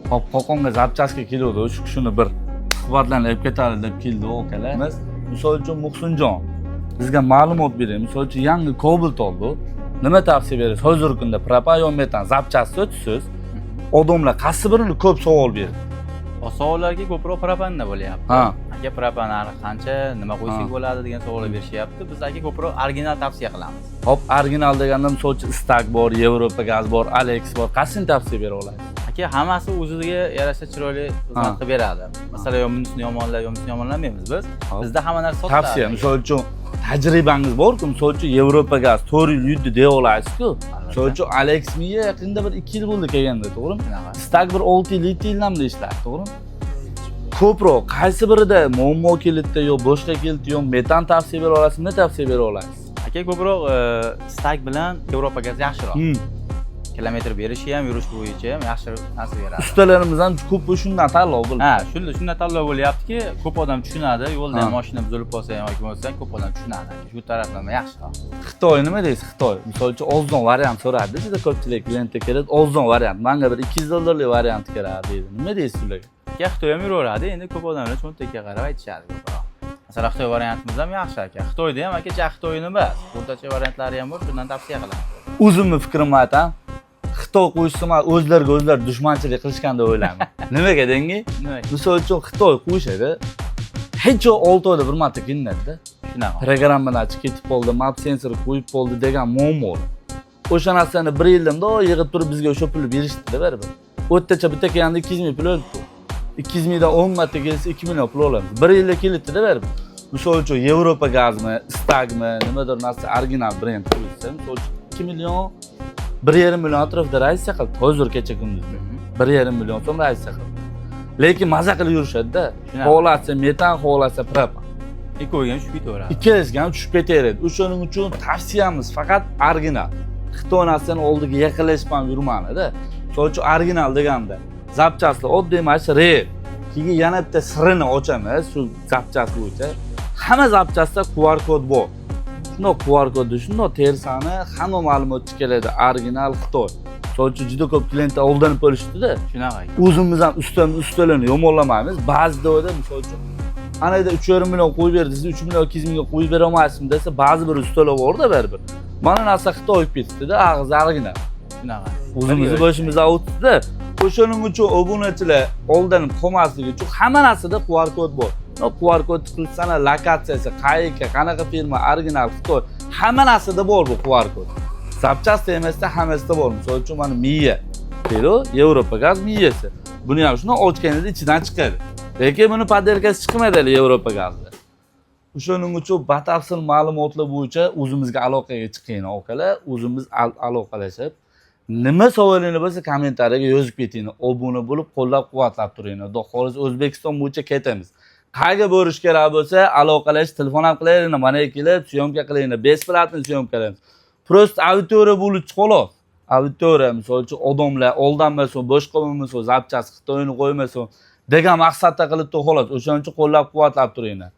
Hop, Qo'qonga запчасть ga keluvdi, shu kishini bir suhbatlanib ketadi deb keldi akalar. Biz, misol uchun, Muhsinjon, bizga ma'lumot bering. Misol uchun, yangi Cobalt oldi. Nima tavsiya berasiz? Hozirgi kunda propan yo metan запчасть o'tisiz. Odamlar qaysi birini ko'p savol berdi? O savollarga ko'proq propanda bo'lyapti. Aka, propan narxi qancha, nima qo'ysak bo'ladi degan savollar berishyapti. Biz, aka, ko'proq original tavsiya qilamiz. Hop, original deganda, misol uchun, Istak bor, Yevropa gaz bor, Alex bor. Qaysini tavsiya bera olasiz? Aka, hammasi o'ziga yarasha chiroyli xizmat qilib beradi. Masalan, yo bunisini yomonlab, yo bunisini yomonlamaymiz biz. Bizda hamma narsa sotiladi. Tavsiya, misol uchun, tajribangiz bor-ku, misol uchun, Yevropa gaz 4 yil yurdi deya olasiz-ku. Misol uchun, Alex miya yaqinda bir 2 yil bo'ldi kelganda, to'g'rimi? Shunaqa. Istak bir 6 yil, 7 yildan ishlar, to'g'rimi? Ko'proq qaysi birida muammo kelibdi yo boshqa kelibdi, yo metan tavsiya bera olasiz, nima tavsiya bera olasiz? Aka, ko'proq Stak bilan Yevropa gaz yaxshiroq. Kilometr berishi ham, yurish bo'yicha ham yaxshi narsa beradi. Ustalarimiz ham ko'p shundan tanlov bo'ldi. Ha, shunday tanlov bo'lyaptiki, ko'p odam tushunadi. Yo'lda ham mashina buzilib qolsa ham yoki bo'lmasa ham ko'p odam tushunadi. Shu taraflama yaxshiroq. Xitoy nima deysiz, Xitoy? Misol uchun, ozon variant so'radi, juda ko'pchilik klientga keladi, ozon variant. Manga bir 200 dollarlik variant kerak deydi. Nima deysiz ularga? Aka, Xitoy ham yuraveradi. Endi ko'p odamlar cho'ntakka qarab aytishadi ko'proq. Masalan, Xitoy variantimiz ham yaxshi, aka. Xitoyda ham, aka, Xitoyni emas, o'rtacha variantlari ham bor, shundan tavsiya qilamiz. O'zimni fikrimni aytaman. Xitoy qo'yishsa, man o'zlariga o'zlari dushmanchilik qilishgan deb o'ylayman. Nimaga dengi? Nima? Misol uchun, Xitoy qo'yishadi. Hech yo'q 6 oyda bir marta kelinadi-da. Shunaqa. Programmadan chiqib ketib qoldi, map sensor qo'yib qoldi degan muammo. O'sha narsani bir yilda mundoq yig'ib turib bizga o'sha pulni berishdi-da baribir. O'rtacha bitta kelganda 200 ming pul o'ldi. 200 mingdan 10 marta kelsa 2 million pul olamiz. Bir yilda kelibdi-da baribir. Misol uchun, Yevropa gazmi, Istagmi, nimadir narsa original brend qo'yilsa, misol uchun, 2 million, 1,5 million atrofida Rossiya qildi. Hozir kecha kunduzda. 1,5 million so'm Rossiya qildi. Lekin maza qilib yurishadi-da. Shunaqa. Xohlasa metan, xohlasa propan. Ikkoviga ham tushib ketaveradi. Ikkalasiga ham tushib ketaveradi. O'shaning uchun tavsiyamiz faqat original. Xitoy narsani oldiga yaqinlashib ham yurmadi-da. Misol uchun, original deganda запчасть lar oddiy mana shu rep. Keyin yana bitta sirini ochamiz shu запчасть bo'yicha. Hamma запчасть da QR kod bor. Shundoq QR kodni shundoq tersani hamma ma'lumot keladi. Original Xitoy. Misol uchun, juda ko'p klientlar aldanib o'lishdi-da. Shunaqa. O'zimiz ham ustamiz, ustalarni yomonlamaymiz. Ba'zida o'yda, misol uchun, ana yerda 3,5 million qo'yib berdi, siz 3 million 200 mingga qo'yib bera olmaysizmi desa, ba'zi bir ustalar borda baribir. Mana narsa Xitoy olib ketdida, og'iz original. Shunaqa. O'zimizni boshimizdan o'tdi. O'shaning uchun obunachilar aldanib qolmasligi uchun hamma narsada QR kod bor. No, QR kod qilsana, lokatsiyasi qayerga, qanaqa firma, original Xitoy, hamma narsada bor bu QR kod. Запчасть emasda, hammasida bor. Misol uchun, mana miya deydi, Yevropa gaz miyasi. Buni ham shuni ochganingizda ichidan chiqadi. Lekin buni подделка si chiqmaydi hali Yevropa gazda. O'shaning uchun batafsil ma'lumotlar bo'yicha o'zimizga aloqaga chiqing, akalar. O'zimiz aloqalashib, nima savolingiz bo'lsa, kommentariyaga yozib keting. Obuna bo'lib, qo'llab-quvvatlab turing. Xudo xohlasa, O'zbekiston bo'yicha ketamiz. Qayerga borish kerak bo'lsa, aloqalashib, telefon ham qilaveringlar, mana kelib съёмка qilinglar, бесплатно съёмка qilamiz. Просто auditoriya bo'lib xolos. Auditoriya, misol uchun, odamlar aldanmasin, boshqa bo'lmasin, запчасть Xitoyni qo'ymasin degan maqsadda qilib xolos. O'shaning uchun qo'llab-quvvatlab turinglar.